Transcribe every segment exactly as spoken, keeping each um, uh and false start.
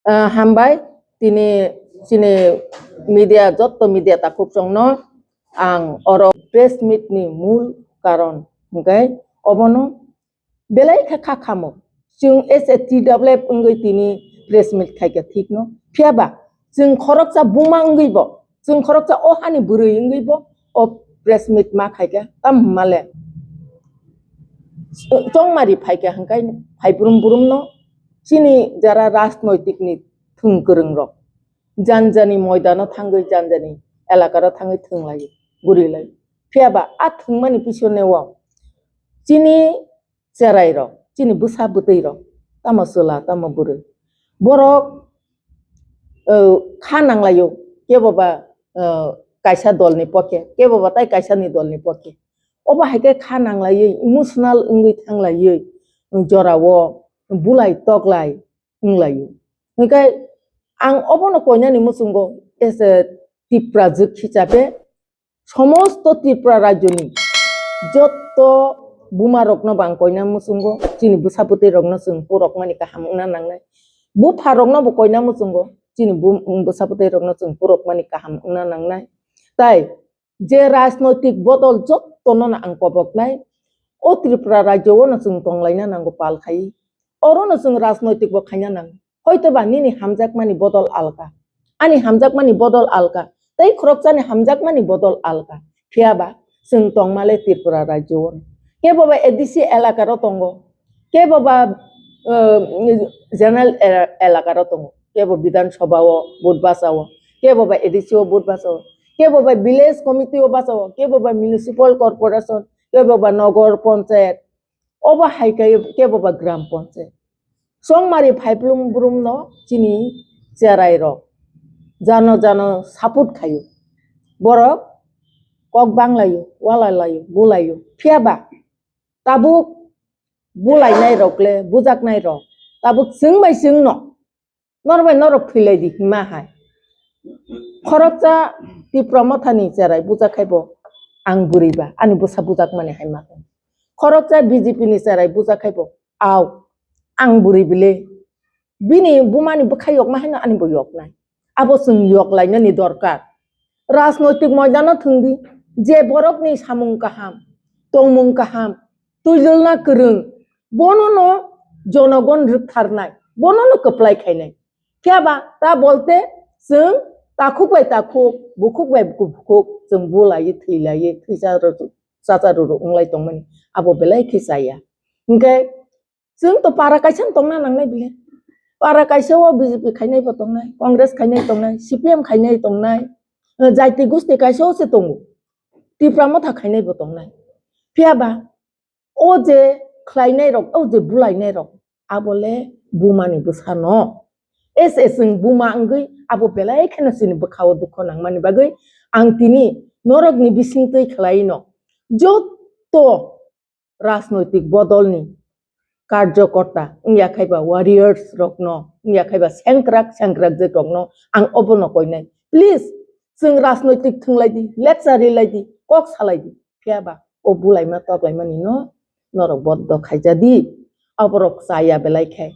Ah, hambai, tini chini media, jotto media takhuk chongno ang oro press meet ni mul karon hwnkhe obono belai khe kha khamo. Chwng as a T W F wngwi tini press meet khaikha thikno. Phiya ba chwng khoroksa buma wngwi bo, chwng khoroksa o hani bwrwi wngwi bo o press meet ma khaikha. Tamo hwnmale chongmari phaikha hwnkhe phai brum brumno chini jara rajnoitik ni thwng kwrwng rok janjani moidano thangwi janjani elakaro thangwi thwng lai guri lai. Phiya ba a thwngmani pisone o chini cherai rok, chini bwsa bwtwi rok, tamo chwla, tamo bwrwi. Borok, eh, kha nanglaio, kebo ba, eh, kaisa dolni pokhe, kebo ba tai kaisani dolni pokhe. Obo hai khe kha nanglaiwi, emotional wngwi thanglaiwi, jorao bulai toklai wnglaio. Hwnkhe ang obono koinani muchungo as a Tiprajwk hisabe somosto Tripura rajyoni jotto buma rokno bo ang koina muchungo, chini bwsa bwtwi rokno chwng purokmani kaham wngna nangnai. Bupha rokno bo koina muchungo, chini bu-, bwsa bwtwi rokno chwng purokmani kaham wngna nangnai. Tai je rajnoitik bodol jottono no ang koboknai, o Tripura rajyo o no chwng tonglaina nango pal khai. Oro no chwng rajnoitik bo khaina nango. Hoito ba nini hamjakmani bodol alka, ani hamjakmani bodol alka, tei khoroksani hamjakmani bodol alka. Phiya ba chwng tongmale Tripura rajyo o. Kebo ba A D C elaka ro tongo, kebo ba, eh, general e-, elaka ro tongo, kebo Bidhan Sabha o vote bacha o, kebo ba A D C o vote bacha o, kebo ba village committee o bacha o, kebo ba municipal corporation, kebo ba nogor panchayat, obo hai khe kebo ba gram panchayat. Chongmari phaiphilung brumno chini cherai rok jano jano support khaio. Borok kok banglaio, walalaio, bulaio. Phiya ba tabuk bulainai rok le, bujaknai rok tabuk chwng bai chwngno norok bai norok thwilai di hima hai. Khoroksa Tipra Mothani cherai buja khai bo ang bwrwi ba, ani bwsa bujakmani hai ma tong. Khoroksa B J P ni cherai buja khai bo, au, ang bwrwi bile. Bini bumani bwkha yokma haino ani bo yoknai. Abo chwng yoklainani dorkar. Rajnoitik moidano thwng di, je borokni samung kaham, tongmung kaham, twijlna kwrwng, bonono jonogon rwktharnai, bonono kwplai khainai. Phiya ba ta bolte chwng takhuk bai takhuk, bukhuk bai bukhuk, chwng bulaiwi, thwilaiwi, thwisa rw-, chacha rw-, rw-, wnglai tongmani, abo belai khe chaya. Hwnkhe chwng to para kaisa no tongna nangnai bile. Para kaisa o B J P khainai bo tongnai, Congress khainai tongnai, C P M khainai tongnai, eh, jaiti gusti kaisa o se tongo. Tipra Motha khainai bo tongnai. Phiya ba o je khlainai rok, o je bulainai rok, abo le buma ni bwsa no. Es es chwng buma wngwi abo belai kheno chini bwkha o dukho nangmani bagwi ang tini norok ni bising twi khlai no. Jotto rajnoitik bodolni karjokorta wngya khai ba warriors rokno, wngya khai ba sengkrak sengkrak je rokno ang obono koinai. Please, chwng rajnoitik thwnglai di, lecture rilai di, kok salai di. Phiya ba o bulaima toklaimani no norok boddo khaija di. Aborok chaya belai khai.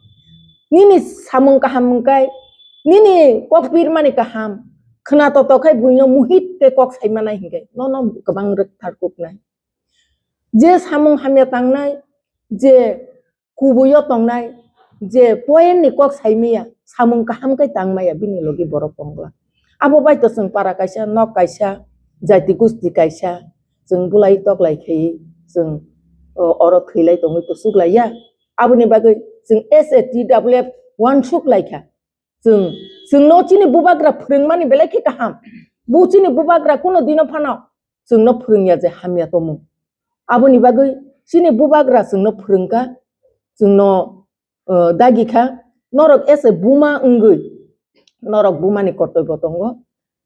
Nini samung kaham wngkai, nini kok pirmani kaham, khna toto khai buino muhit khe kok saimanai hinkai nono kwbang rwktharkuknai. Je samung hamya tangnai, je kubuio tongnai, je point ni kok saimaya, samung kaham khe tangmaya, bini logi borok tongla. Abo bai to chwng para kaisa, nok kaisa, jati gusti kaisa, chwng bulai toklai khe chwng, o, oro thwilai tongwi to suklaiya. Aboni bagwi chwng as a T W F uansuk laikha. Chwng, chwngno chini bubagra phwrwngmani belai khe kaham. Bu chini bubagra kuno dino phano chwngno phwrwngya je hamya tongmung. Aboni bagwi chini bubagra chwngno phwrwngkha, chwngno, uh, dagikha. Norok as a buma wngwi norok bumani kortoibo tongo.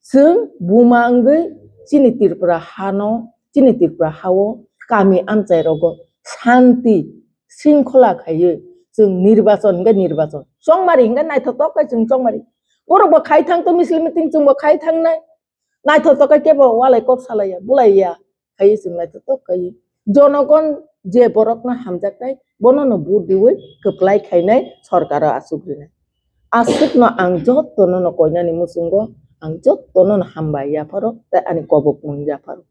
Chwng buma wngwi chini Tripura hano, chini Tripura hao kami amchai rogo shanti shringkhola khaiwi chwng nirbachon hwnkhe nirbachon, chongmari hwnkhe naithotok khe chwng chongmari. Borok bo khai thang to misil meeting, chwng bo khai thangnai. Naithotok khe kebo walai kok salaiya, bulaiya khaiwi chwng naithotok khaiwi. Jonogon je borokno hamjaknai, bonono vote diwi kwplai khainai, sorkaro achuk rinai. Aswkno ang jotono no koinani muchungo, ang jotono no hambai yapharo, tei ani kobokmung yapharo.